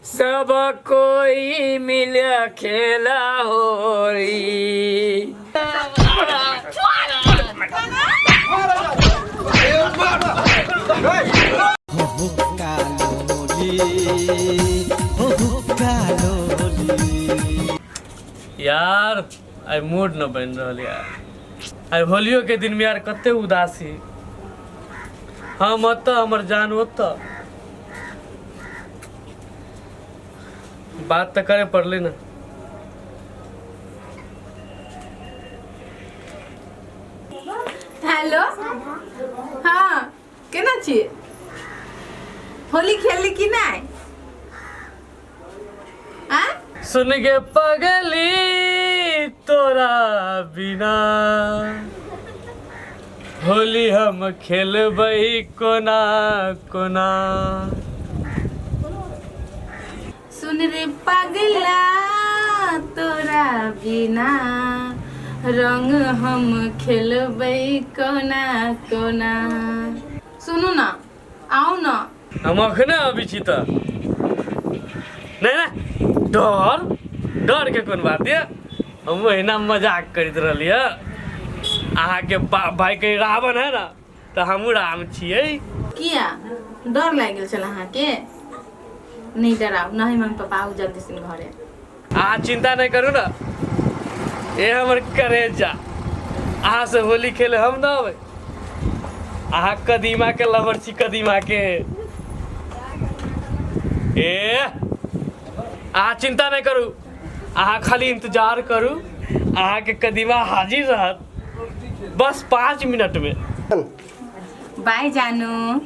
सब कोई मिल खेला होली। यार आइ मूड न बनि रहल यार। आइ होलियो के दिन में यार कते उदासी। हम ओतऽ, हमर जान ओतऽ। बात तऽ करे पड़लै ने। हेलो, हाँ, केना छी? होली खेलली कि नहीं? आ? सुन गे पगली, तोरा बिना होली हम खेलबै कोना कोना। सुन रे पगला, तोरा बिना रंग हम खेलबै कोना कोना। सुनू ना, आउ ना। हम अखने अबै छी तऽ। नहि नहि, डर डर के कोन बात ये? हम ओहिना मजाक करैत रहलियै। अहाँके बाप भाई के रावण है ना, तऽ हमहूँ राम छियै। किया डर लागि गेल छल अहाँके? नहि डराउ, नहि मम्मी पापा, आउ जल्दी से घरे। अहाँ चिंता नहि करू ने, ए हमर करेजा। अहाँ से होली खेले हम ना अबै? अहाँ कदीमा के लवर छी, कदीमा के। ए अहाँ चिंता नहि करू, अहाँ खाली इंतजार करू, अहाँके कदीमा हाजिर रहत बस 5 मिनट में। बाय जानू,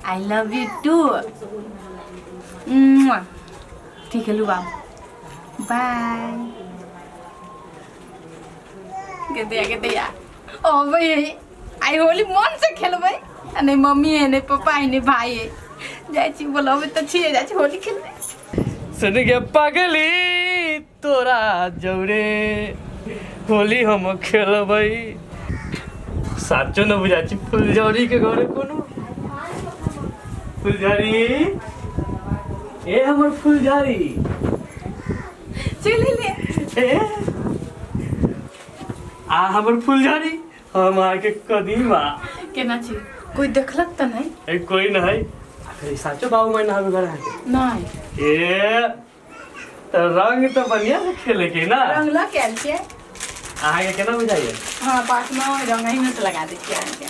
I love you two. ठीक है लू, बाबू, बाय। के दिया के दिया अबै है। आइ होली मन से खेलबै आ नहि मम्मी है, नहि पप्पा है, नहि भाई है। जाइ छी, बोलबै तऽ छियै, जाइ छी होली खेलबै। सुन गे पगली, तोरा जौरे होली हम खेलबै। साचो न बुझा छी फुलझड़ी के घरे कोनो फुलझड़ी। ए हमर फुलझड़ी। चलि ले। ए आ हमर फुलझड़ी, हम अहाँके कदीमा। केना छी? कोई देखलक तऽ नहि? ए कोई नहीं। आखिर साचो बाबू मैं नहाबे घर अहाँके? नहि। ए तऽ रंग तऽ बढ़िया से खेले के ना। रंग लऽ के आयल छियै। अहाँके केना बुझाइए? हँ, पासमे रंग अहीमे से लगा दै छियै अहाँके।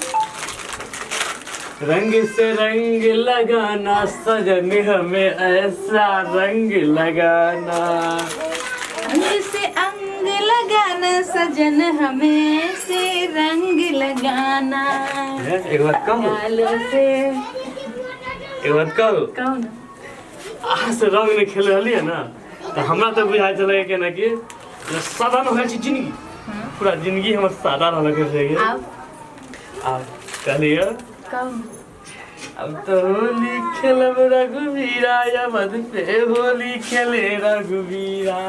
रंग से रंग लगाना सजन, हमें ऐसा रंग लगाना। अंग से अंग लगाना सजन, हमें से रंग लगाना। ए, एक बात कहू? गालों से। एक बात कहू? कहू ना। अहाँ से रंग नहि खेल रहलियै ने तऽ हमरा तऽ बुझाइ छलै केना कि जे सादा न होइ छै जिंदगी, पूरा जिंदगी हमर सादा रहलक से। आब आब कहलियै। कहू। अब तो होली खेलब रघुवीरा, अवध पे होली खेले रघुवीरा।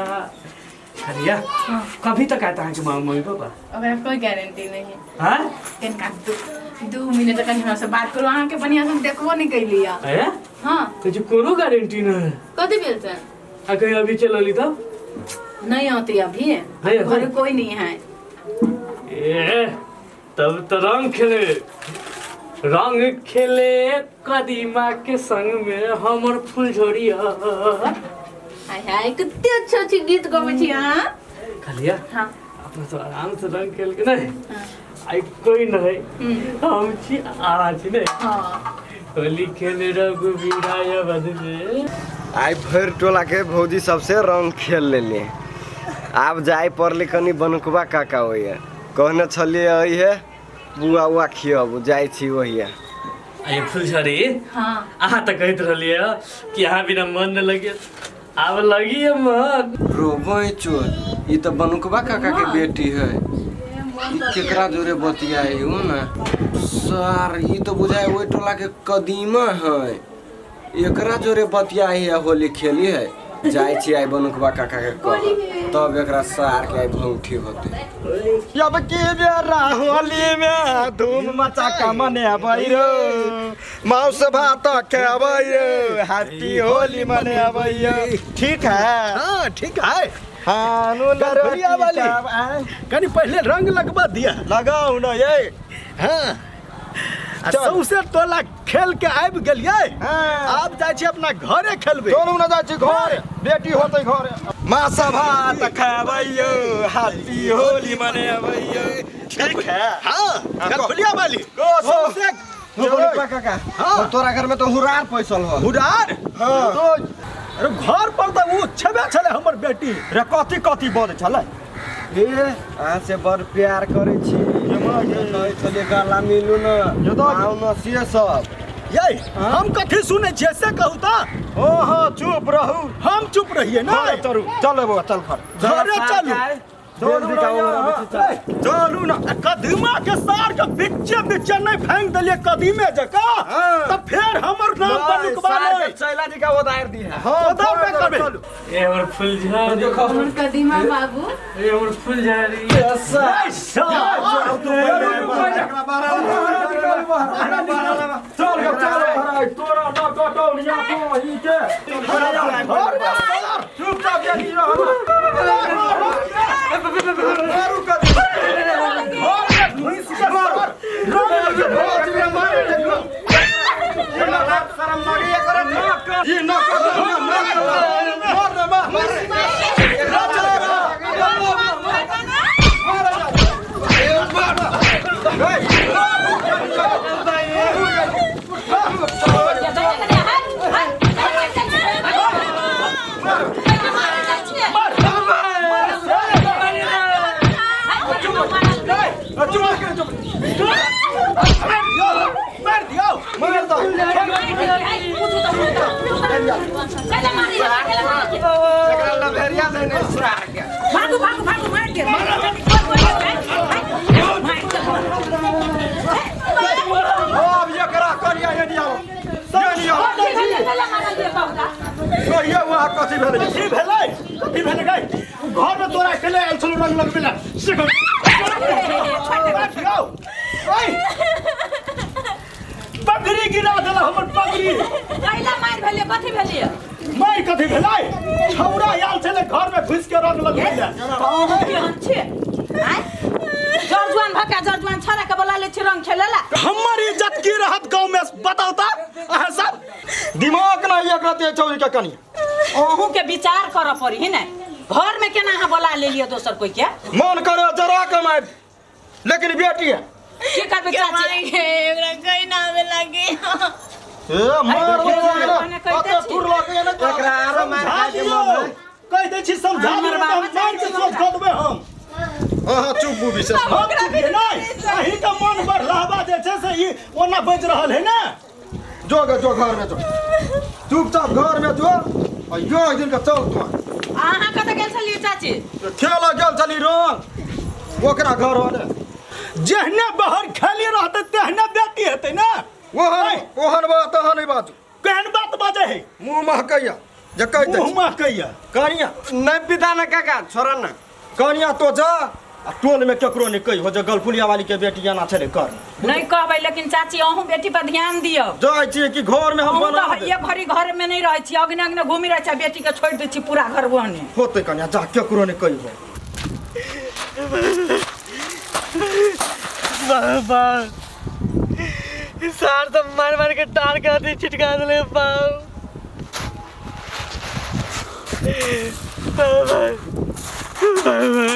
कहलियै, कभी तक आता है कि मम्मी पापा? ओकरा कोई गारंटी नहीं है। हाँ। कनिका 2 मिनट कनि हमरा से बात करू। अहाँके बढ़िआँ से हम देखबो नहि कैली। है। हाँ। तो जो कोनो गारंटी न है। कथी भेल छै? आ कहीं अभी चल अली तब? नहीं आती अभी। नहीं आती? घर कोई नहीं है। ए तब तो रंग खेले, रंग खेले कदीमा के संग में हमर फुलझड़ी। हाय हाय, कते अच्छा अच्छा गीत गबै छी अहाँ। कहलिया। हाँ। अपना सब आराम से रंग खेल के नहीं। हाँ। आई कोई नहीं। हम्म। हम छी आ छी नहीं। हाँ। होली खेले रघुवीरा अवध में। आइ भरि टोलाके भौजी सबसे रंग खेल लेली। आब जाय पड़लै कनि बनुकबा काका ओहिए। कहने छलियै अइहे बुआ उआ खियबू, जाइ छी ओहिए। ये फुलझड़ी। हाँ। अहाँ तऽ कहैत रहलियै कि अहाँ बिना मन न लगे, आब लगी मन। रोबे चोर, ई तऽ बनुकबा काका के बेटी है। ई केकरा जोरे बतियाई हो ना सर? ई तो बुझाय ओहि टोला के कदीमा है। एकरा जोरे बतियाई है, होली खेली है। जाइ छी आइ बनुकबा काका के कह। तब एकरा सार के आई भौठी होते। अब की बेरा होली में धूम मचा के मनेबै रो, मांस भात खेबै रो, हैप्पी होली मनेबै। ठीक है? हाँ ठीक है। हाँ नून रोटी गलफुलिया वाली। चावल। कनी पहले रंग लगवा दिया। लगाउ न ये। हाँ आ चल। सौंसे टोला खेल के आबि गेलियै। हाँ। आब जाइ छी अपना घरे खेलबै। चलू न जाइ छी घर, बेटी होतै घर। मांस भात खेबै यो, हैप्पी होली मनेबै। ठीक है? हाँ गलफुलिया वाली। गो, सौंसे बनुकवा काका। हाँ। तोरा घर में तो हुरार पैसल हो। हुरार? हाँ। अरे घर पर तऽ ओ छेबे छलै हमर बेटी। रे कथी कथी बजै छलै? ए अहाँ से बड़ प्यार करै छी, कहै छलियै गला मिलू न, आउ न, से सब। यै हम कथी सुनै छियै से कहू तऽ। ओ हाँ चुप रहू। हम चुप रहियै घरे नहि? चलू, चल बौआ चल घर। घरे चलू। चलू न यहाँ। चलू न। आ कदीमा के सार के बिच्चे बिच्चे नहि फेंक देलियै कदीमे जकाँ हाँ। तऽ फेर हमर नाम बनुकवा नहि। चैला जी का उधार दी है। हाँ उधार नहि करबै। चलू। ए हमर फुलझड़ी, हमर कदीमा बाबू। ए हमर फुलझड़ी। नहि, सार। चल गे, चल भराइ, तोरा न कटौनिया कोही के। घर मे सार। चुपचाप बेटी रह। मारू कथी? घर मे घुसि के सार। शरम लगैया करत। ई न कटौनिया, न कटौनिया। मार रे, मार। मार दियौ। मार दो। एकरा लभेरिया देने सार के। भागू भागू भागू मार के। अब एकरा करिया एनी आओ। एनी आओ। कहिया वहाँ कथी भेलै? कथी भेलै? कथी भेलै गै? उ घर मे तोरा अकेले आयल छलौ रंग लगबै लए से कह। मार दियौ। ओइ पगड़ी गिरा देला हमर पगड़ी। मार कथी भेलै? छौड़ा आयल छलै घर मे घुसि के रंग लगबै लए। जर भका जर जुआन छड़ा के बोला ले छी रंग खेलेला। हमर इज्जत की रहत गाँव में बताउ तऽ अहाँ सब? दिमाग नहीं एकरा ते छौरी के कनी। अहूँ के विचार करऽ पड़ी ही ने, घर में केना अहाँ बोला ले लियो दोसर कोई के? मन करे जरा के मार, लेकिन बेटी है। की करबै चाची? एकरा कहीं ना आवे लागे। ए मार अरे, रे, मने कहिते अते छी। तुर लगे ने। एकरा आरो मार समझा खाय के दियौ। मन है। कहि दै छी समझा हमर दियौ तऽ हम बाबा मारि के सोच कऽ देबै हम। अहाँ चुप बू विशेष। हम चुप नहि, अहीं के मन बढ़लावा जे छै से ई ओना बाजि रहल है ने। जो गे जो घर में जो, चुपचाप घर में जो आ यो एक दिन के चल तू। अहाँ कतऽ गेल छलियै चाची? खेल गेल छली रंग ओकरा घर होने। जेहने बाहर खेली रहतै तेहने बेटी हेतै ने। ओहन ओहन बात अहाँ नहीं बाजू। केहन बात बाजै है? मुँह महकैया जे कहि मुँह महकैया। कनिया नहीं पिता ना काका, छोड़ ना। कनिया तो जा आ टोल में केकरो नहीं कही हो जे गलफुलिया वाली के बेटी एना छलै कर। नहीं कहबै, लेकिन चाची अहूँ बेटी पर ध्यान दियौ। जाइ छियै कि घर में हम अहूँ बना तऽ देब। एक घड़ी घर में नहीं रहै छी, अग्ने अग्ने घूमि रहै छी, बेटी के छोड़ि दै छी पूरा घर ओहने। होतै कनिया जा केकरो नहीं कही हो। बाबा सार सब मार मार के टार के हाथी छिटका दिले बाबू। बाबा बाबा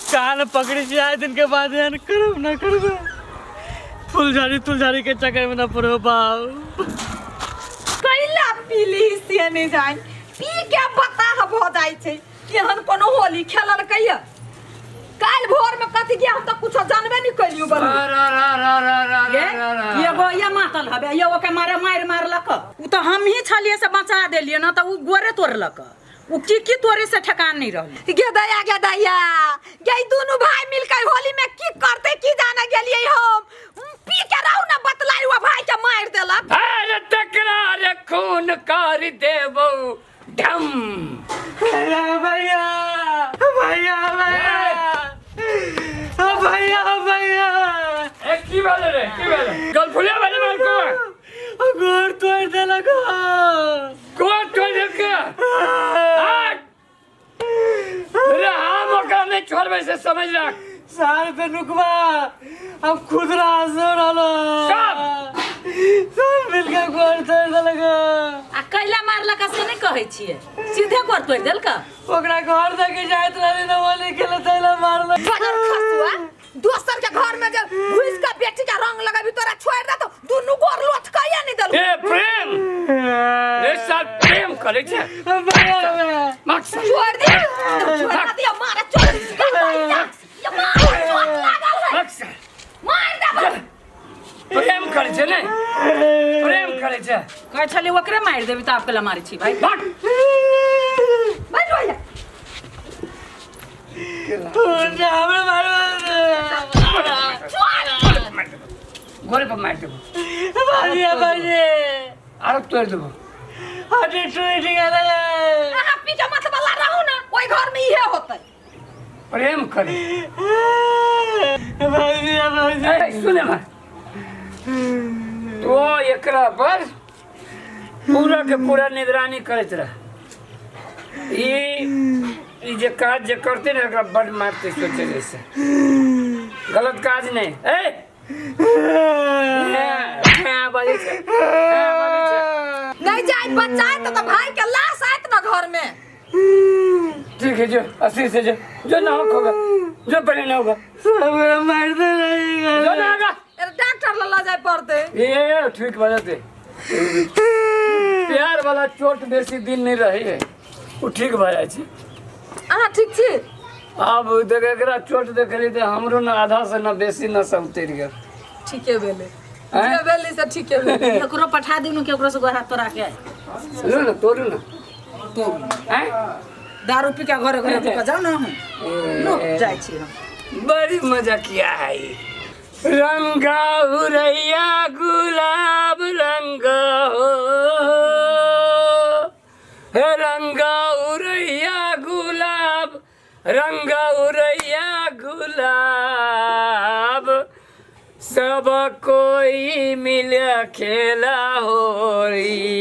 कान पकड़ी छी आए दिन के बाद एहन करब ना करब, फुलझड़ी तुलझड़ी के चक्कर में ना पड़ो बाबू। कैला पीली से नहीं जान, पी के बताह भऽ जाइ छै। केहन कोनो होली खेलल कहिया? काल्हि भोर में कथी गया हम तऽ कुछो जानबे नहीं कैलियो बरू। ये एगो ये मातल हबे, ये ओके मारे मारि मारलक। उ तऽ हमही छलियै से बचा देलियै, न तऽ उ गोरे तोड़लक। उ की की तोड़े से ठेकान नहीं रहल। गे दया गे दया गे दुनू भाई मिलके होली में की करते की जाने गेलियै हम। पी के रहू ना बतलाई हुआ भाई के मारि देलक। अरे तकरार खून कर देबो ढम। अरे भैया भैया भैया भैया भैया ए की भेलै रे की भेलै गलफुलिया भेलै मार को गोर तोड़ देलक गोर तोड़ देलक हट! रे हम ओकरा नहीं छोड़बै से समझ रख साल पे नुकबा हम खुद रासो रहलो सब! सब मिलके गोर तोड़ देलक आ कैला मारलक से नहि कहै छियै सीधे गोर तोड़ि देलक ओकरा घर देके जाइत रहली न होली खेले तैला मारलक बगर खसुआ दोसर के घर में जब घुस के बेटी के रंग लगाबी तोरा छोड़ दे तो दुनू गोर लोटकाया नहीं देलू ए प्रेम रे साल प्रेम करै छै भैया भैया मक्स छोड़ दे छोड़ दे मारे चोट ये मारे चोट लागल है मक्स मार दे बस। प्रेम करै छै ने प्रेम करै छै कहै छलियै ओकरे मारि देबी तऽ आब कैला मारै छी भाइ भाग बैठ भैया हमरा मारबा गोरे पर मारि देबो भैया भैया आरो तोड़ि देबो हड्डी टूट गेलै अहाँ पी के मत वाला रहू ना ओहि घर में इहे होतै प्रेम करै भैया भैया ए सुने मार तो एकरा पर पूरा के पूरा निगरानी करैत रह ई ई जे काज जे करते ने एकरा बड मारते सोचे जैसे गलत काज नहीं ए हैं बाजै छै हैं बाजै छै नहीं जाए बच्चा आयत तो भाई के लाश आयत ना घर में ठीक है जो अस्सी से जो जो ना होगा जो पहले ना होगा सब मार दे रहेगा जो ना होगा अरे डॉक्टर ल ल जाए पड़ते ये ठीक बजाते प्यार वाला चोट बेसी दिन नहीं रही है वो ठीक भऽ जाइ छै अहाँ ठीक छी आब देख एकरा चोट देखली तऽ हमरो ने आधा से न बेसी नशा उतरि गेल ठीके भेलै आँय? जे भेलै से ठीके भेलै केकरो पठा दियौ ने केकरो से गोरा तोरा के लो ने तोड़ू ने आँय? दारू पी के घरे घरे पी के जाउ ने हम लो जाइ छी हम बड़ी मजा किया है ई। रंगा उरैया गुलाब रंग हो हे रंगा उरैया गुलाब रंगा उरैया गुलाब सब कोई मिल खेला होरी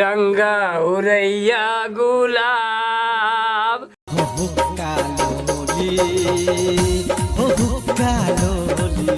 रंगा उरैया गुलाब हो हुक्का लोली हो हुक्का लोली।